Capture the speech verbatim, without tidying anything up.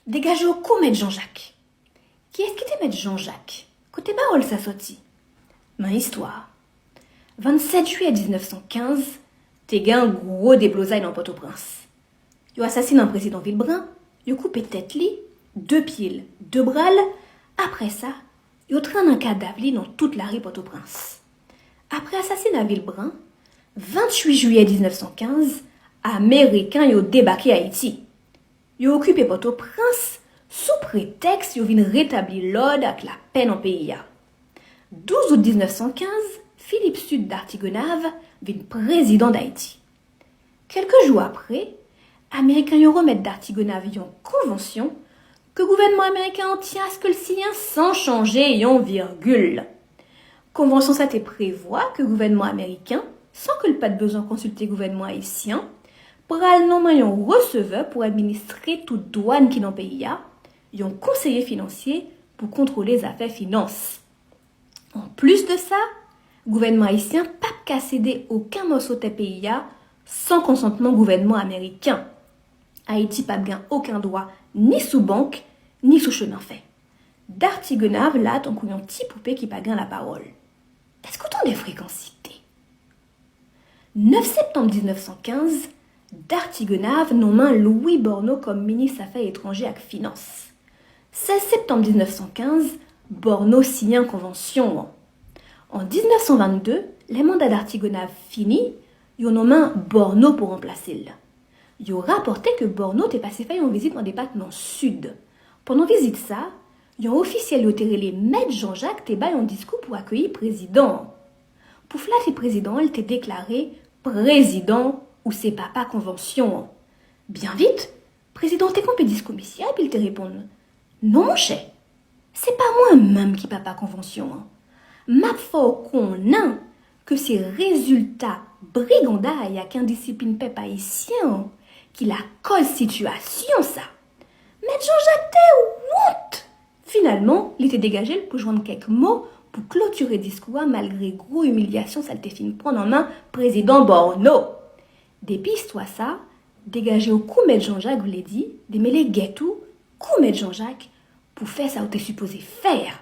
Degaje w kou Mèt Janjak. Kiyès ki te Mèt Janjak? Kote pawòl sa sòti? Nan istwa. Vennsèt jiyè diznèf san kenz, te gen yon gwo deblozay nan Pòtoprens. Yo asasinen prezidan Vilbran, yo koupe tèt li, de pye l, de bra l. Apre sa, yo trennen kadav li nan tout lari Pòtoprens. Apre asasina Vilbran, venntuit jiyè diznèf san kenz, Ameriken yo debake Ayiti. Yo okipe Pòtoprens sou pretèks yo vin retabli lòd ak lapè nan peyi a. Douz out diznèf san kenz, Philippe Sud d'Artiguenave vin prezidan Dayiti. Kèlke jou apre, Ameriken yo remèt d'Artiguenave yon konvansyon ke gouvènman ameriken an tyen aske l siyen san chanje yon virgil. Konvansyon sa te prevwa ke gouvènman ameriken, san ke l pa t bezwen konsilte gouvènman ayisyen, pral nonmen yon resevè pou administre tout dwàn ki nan peyi a, yon konseye finansye pou kontwole zafè finans. Anplis de sa, gouvènman ayisyen p ap ka sede okenn mòso tè peyi a san konsantman gouvènman ameriken. Ayiti p ap gen okenn dwa ni sou bank, ni sou chemen fè. Dartiguenave la tankou yon ti poupe ki pa gen lapawòl. Èske w tande frekansite? Nèf septanm diznèf san kenz, Dartiguenave nonmen Louis Borno kòm minis afè etranjè ak finans. Sèz septanm diznèf san kenz, Borno siyen konvansyon an. An diznèf san vennde, lè manda Dartiguenave fini, yo nonmen Borno pou ranplase l. Yo rapòte ke Borno te pase fè yon vizit nan depatman Sid. Pandan vizit sa, yon ofisyèl yo te rele Mèt Janjak te bay yon diskou pou akeyi prezidan an. Pou flate prezidan an, li te deklare, "Prezidan, ou se papa konvansyon an." Byen vit, prezidan an te kanpe diskou misye a epi l te reponn, "Non, monchè, se pa mwen menm ki papa konvansyon an. M ap fè w konnen ke se rezilta briganday ak endisiplin pèp ayisyen an ki lakòz sitiyasyon sa." Mèt Janjak te wont! Finalman, li te degaje l pou jwenn kèk mo pou klotire diskou a malgre gwo imilyasyon sa l te fin pran nan men prezidan Borno. Depi istwa sa, degaje w kou Mèt Janjak vle di demele gèt ou kou Mèt Janjak pou fè sa w te sipoze fè a.